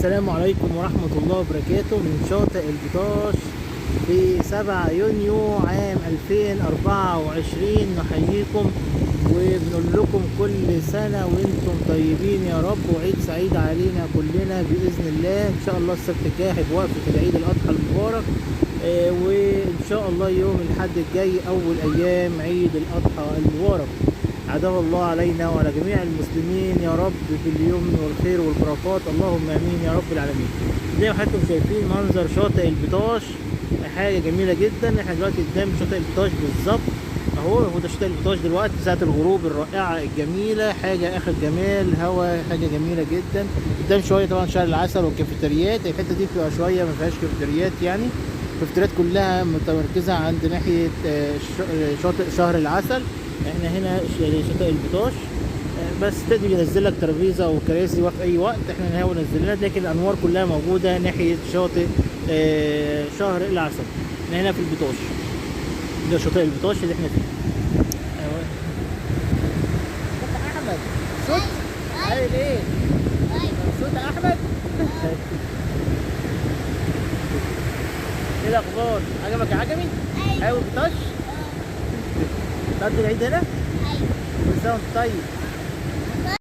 السلام عليكم ورحمة الله وبركاته من شاطئ البطاش في 7 يونيو عام 2024. نحييكم وبنقول لكم كل سنة وانتم طيبين يا رب، وعيد سعيد علينا كلنا بإذن الله. إن شاء الله السبت الجاي هيبقى وقفة العيد الأضحى المبارك، وإن شاء الله يوم الأحد الجاي أول أيام عيد الأضحى المبارك. عادها الله علينا وعلى جميع المسلمين يا رب باليمن والخير والبركات، اللهم امين يا رب العالمين. زي ما حضراتكم شايفين منظر شاطئ البطاش حاجة جميلة جدا. احنا دلوقتي قدام شاطئ البطاش بالظبط اهو، هو ده شاطئ البطاش دلوقتي ساعة الغروب الرائعة الجميلة، حاجة اخر جمال، هوا حاجة جميلة جدا. قدام شوية طبعا شارع العسل والكافيتريات، الحتة دي بتبقى شوية ما فيهاش كافيتريات، يعني الكافيتريات كلها متمركزه عند ناحية شاطئ شهر العسل. احنا هنا شاطئ البطاش، بس تقدر ينزل لك ترابيزة وكراسي في اي وقت، احنا نحاول ننزل لنا، لكن الانوار كلها موجودة ناحية شاطئ شهر العسل. احنا هنا في البطاش، ده شاطئ البطاش اللي احنا فيه. ايوه احمد صوت عامل ايه؟ صوت احمد. ايه الاخبار؟ عجبك يا عجمي؟ ايوه. حلو البطاش؟ تقضي العيد هنا؟ ايوه. كل سنة وانت طيب.